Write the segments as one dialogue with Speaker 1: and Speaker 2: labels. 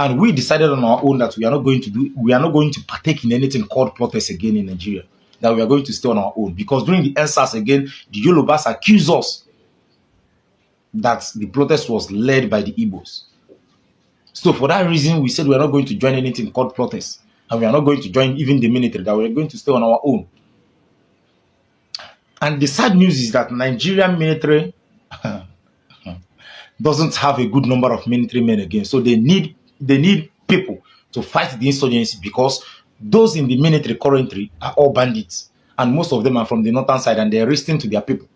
Speaker 1: And we decided on our own that we are not going to do, we are not going to partake in anything called protest again in Nigeria. That we are going to stay on our own. Because during the EndSARS again, the Yorubas accused us that the protest was led by the Igbos. So for that reason, we said we are not going to join anything called protest. And we are not going to join even the military, that we are going to stay on our own. And the sad news is that Nigerian military doesn't have a good number of military men again. So they need people to fight the insurgency, because those in the military currently are all bandits. And most of them are from the northern side and they're listening to their people.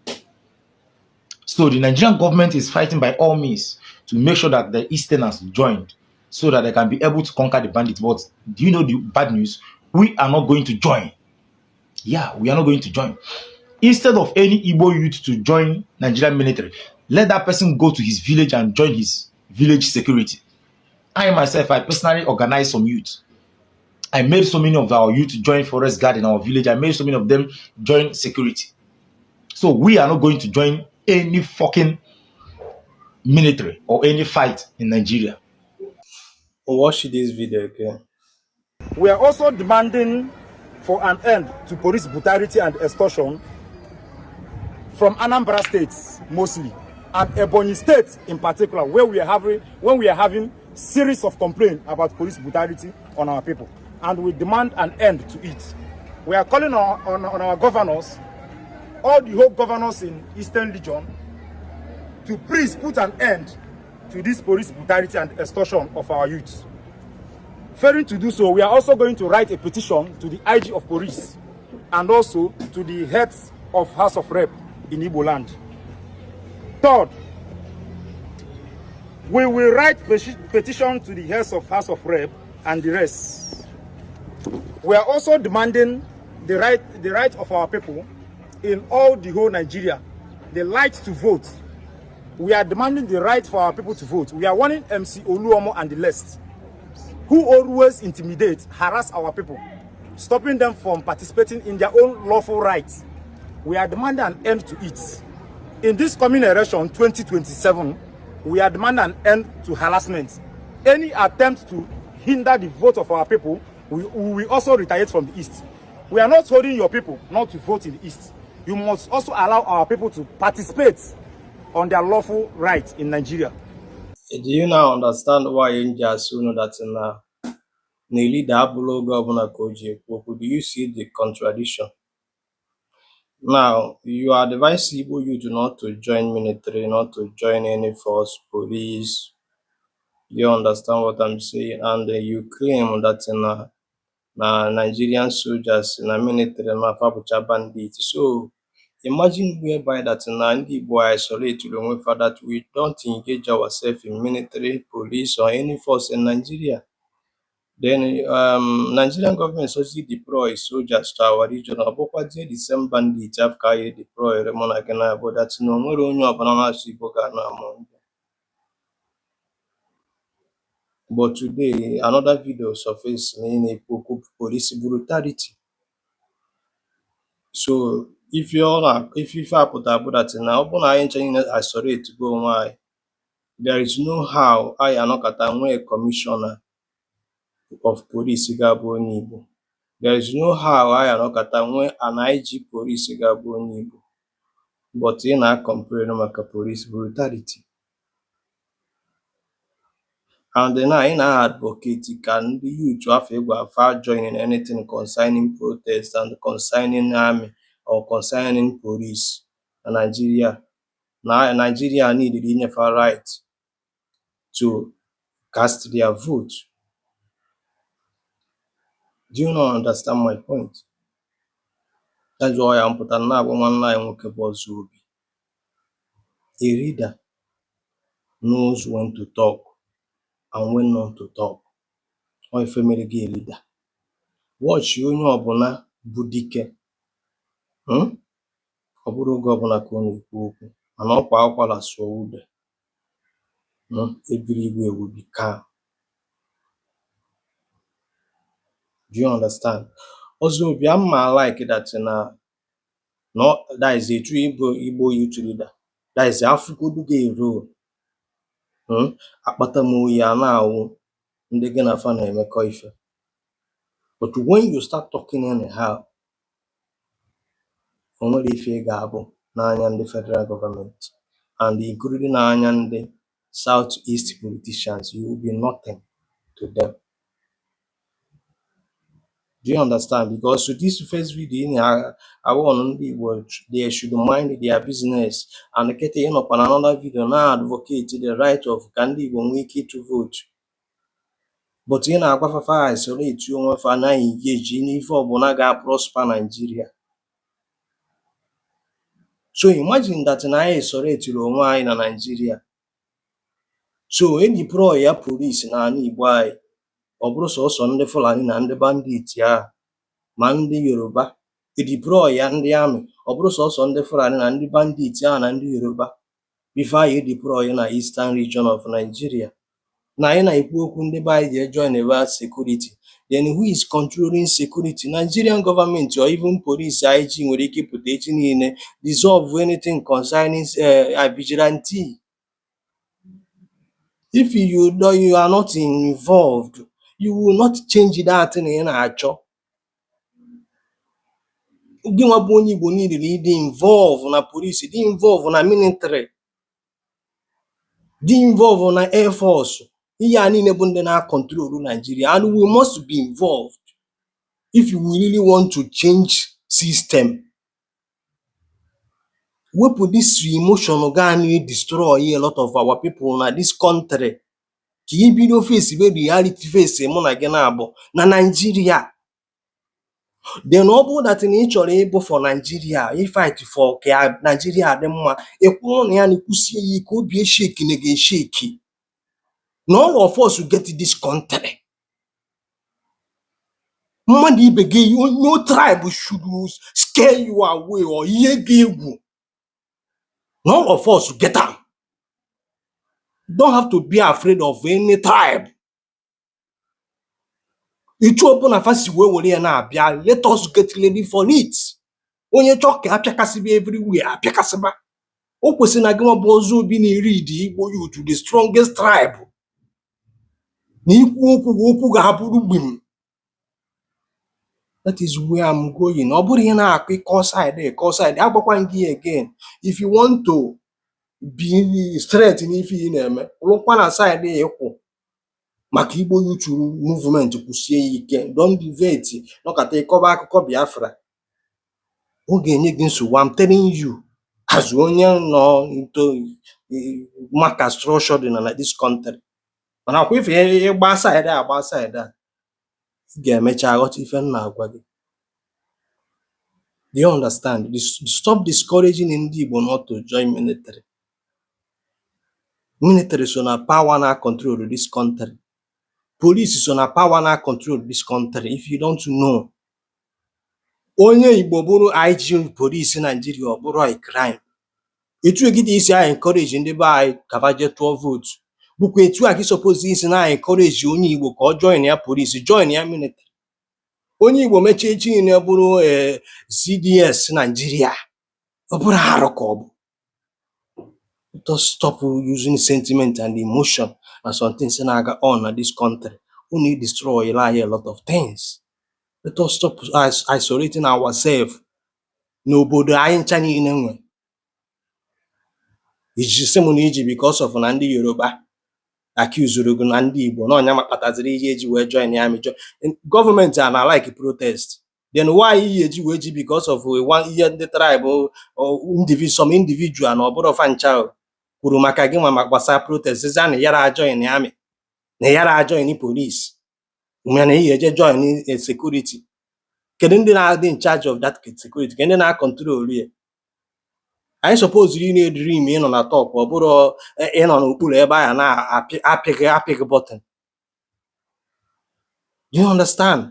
Speaker 1: So the Nigerian government is fighting by all means to make sure that the Easterners joined so that they can be able to conquer the bandits. But do you know the bad news? We are not going to join. Yeah, we are not going to join. Instead of any Igbo youth to join Nigerian military, let that person go to his village and join his village security. I myself, I personally organized some youth. I made so many of our youth join forest guard in our village. I made so many of them join security. So we are not going to join any fucking military or any fight in Nigeria.
Speaker 2: Watch this video again.
Speaker 3: We are also demanding for an end to police brutality and extortion from Anambra State mostly, and Ebonyi State in particular, where we are having when we are having series of complaints about police brutality on our people, and we demand an end to it. We are calling on our governors, all the whole governors in Eastern Region, to please put an end to this police brutality and extortion of our youth. Failing to do so, we are also going to write a petition to the IG of police and also to the heads of House of Rep in Igbo land. Third, we will write petition to the heads of House of Rep and the rest. We are also demanding the right of our people in all the whole Nigeria, the right to vote. We are demanding the right for our people to vote. We are warning MC Oluomo and the rest who always intimidate, harass our people, stopping them from participating in their own lawful rights. We are demanding an end to it. In this coming election, 2027, we are demanding an end to harassment. Any attempt to hinder the vote of our people, we will also retaliate from the East. We are not holding your people not to vote in the East. You must also allow our people to participate on their lawful right in Nigeria.
Speaker 2: Do you now understand why m ji asị unu that na leader abụla oge ọbụla ka o ji ekwu okwu? Do you see the contradiction? Now, you advise Igbo youth not to join military, not to join any force, police. Do you understand what I'm saying? And you claim that na Nigerian soldiers na military na fa bụcha bandit. So imagine whereby that na ndị Igbo isolate onwe fa, that we don't engage ourselves in military, police or any force in Nigeria. Then Nigerian government supposedly deploy soldiers to our region. Ọ bụkwazie the same bandit ahụ ka a deploy mụ na gị na-abụ that na o nwere onye ọbụla na-asụ Igbo ga-anọ among them. But today, another video surface na ị na-ekwu okwu police brutality. So ife ọ na ife ife a pụtara bụ that na ọ bụrụ na anyị ncha niile isolate go onwe anyị, there is no how anyị anọkọta nwee commissioner of police ga-abụ onye Igbo. There is no how anyị anọkọta nwee an IG police ga-abụ onye Igbo. But ị na-complain maka police brutality. And now ị na-advocate ka ndị youth afọ ịgwa fa join in anything concerning protest and concerning army or concerning police na Nigeria, na Nigeria need inyefa right to cast their vote. Do you not understand my point? That's why m pụtara na-agwa nwanne anyị nwoke bụ Ọzọobi. A leader knows when to talk and when not to talk. Ọ ife mere gị a leader. Watch onye ọbụla bụ dike, Ọ bụrụ oge ọbụla ka ọ na-ekwu okwu, mana ọ kwa akwara sụọ ude, Everywhere will be calm. Do you understand? Ọzọobi, ama like that na no, that is a true Igbo youth leader. That is afụgodu gị role, Akpata m oyi a na-awụ Ndị gị na fa na-emekọ ife. But when you start talking anyhow, o nwere ife ị ga-abụ n'anya ndị federal government and including n'anya ndị South East politicians. You will be nothing to them. Do you understand? Because this first video ị na-awon ndị Igbo, they should mind their business, and kịta ị nọkwa na another video na advocate the right of ka ndị Igbo nwee ike ịtụ vote, but ị na-agwa fa fa isolate onwe fa na engage n'ife ọbụla ga-prosper Nigeria. So imagine that na anyị isolate onwe anyị na Nigeria, so e deploy ya police n'ala Igbo anyị, ọ bụrụ sọsọ ndị Fulani na ndị bandit ahụ ma ndị Yoruba. E deploy ya ndị army, ọ bụrụ sọsọ ndị Fulani na ndị bandit ahụ na ndị Yoruba. Before anyị deploy na Eastern Region of Nigeria, na anyị na-ekwu okwu ndị be anyị ji join ebe security, then who is controlling security? Nigerian government or even police? IG nwere ike ịpụta echi niile dissolve anything concerning vigilante. If you do, you are not involved, you will not change that thing ị na-achọ. Gị nwa bụ onye Igbo niile ịdị involve na police, dị involve na military, dị involve na air force, ihe a niile bụ ndị na-control Nigeria, and we must be involved if we really want to change system. Wepụ this emotion gaa na destroy a lot of our people na this country, ka i bido face be reality, face mụ na gị na-abụ na Nigeria. Then ọ bụrụ that na ị chọrọ ịbụ for Nigeria, ị fight for ka Nigeria dị mma, ị kwụrụ na ya na kwụsie ya ike, obi esheki na ga-esheki na all of us get this country. Mmadụ ibe gị, no tribe should scare you away or ihe gị egwu na all of us get am. You don't have to be afraid of any tribe. Etu ọbụla fa si wee were ya na-abịa, let us get ready for it. Onye chọọ ka apịakasịba everywhere, apịakasịba. O kwesịrị na gị nwa bụ ọzọ obi na-eri dị Igbo youth, the strongest tribe, na ikwu okwu, okwu ga-abụrụ gbim. That is where I'm going. Ọ bụrụ ihe na-akụ ịkọ side, ịkọ side, agwakwa m gị again, if you want to be straight n'ife ị na-eme, kwụrụkwa na side ịkwụ maka Igbo youth movement, kwụsie ya ike. Don't deviate nọkọta ịkọba akụkọ Biafra, ọ ga-enye gị nsogbu. I'm telling you as onye nọ into maka structure dị na this country. Mana akwa ife ịgba side a, agba side a, ị ga-emecha ghọta ife m na-agwa gị. Do you understand? Stop discouraging ndị Igbo not to join military. Military so na power na control this country. Police so na power na control this country. If you don't know, onye Igbo bụrụ IG police Nigeria, ọ bụrụ a crime. Etu egide isi a encourage ndị be anyị ka fa jee tụọ vote bụkwa etu a ka ị suppose isi na encourage onye Igbo ka ọ join ya police, join ya military. Onye Igbo mechie echi niile bụrụ CDS Nigeria, ọ bụrụ arụ ka ọ bụ. Let us stop using sentiment and emotion na some things na-aga on na this country. Unu destroy anyị a lot of things. Let us stop isolating ourselves n'obodo anyị ncha niile nwe. Iji sị m na iji because of na ndị Yoruba accused gị na ndị Igbo na ọnya ma kpataziri ihe eji wee join ya army, join gọọmenti a na like protest, then why ihe eji wee ji because of one ihe ndị tribe or some individual na ọ bụrụ fa ncha o, kwuru maka gị nwa ma gbasara protest, sịzia na yara join army, na yara join police, mana ihe eje join security. Kedu ndị na-adị in charge of that security? Kedu ndị na-control ya? Anyị suppose ị na-edream ịnọ na top, ọ bụrụ ịnọ n'okpuru ebe ahụ na-apị apịghị apịghị button. Do you understand?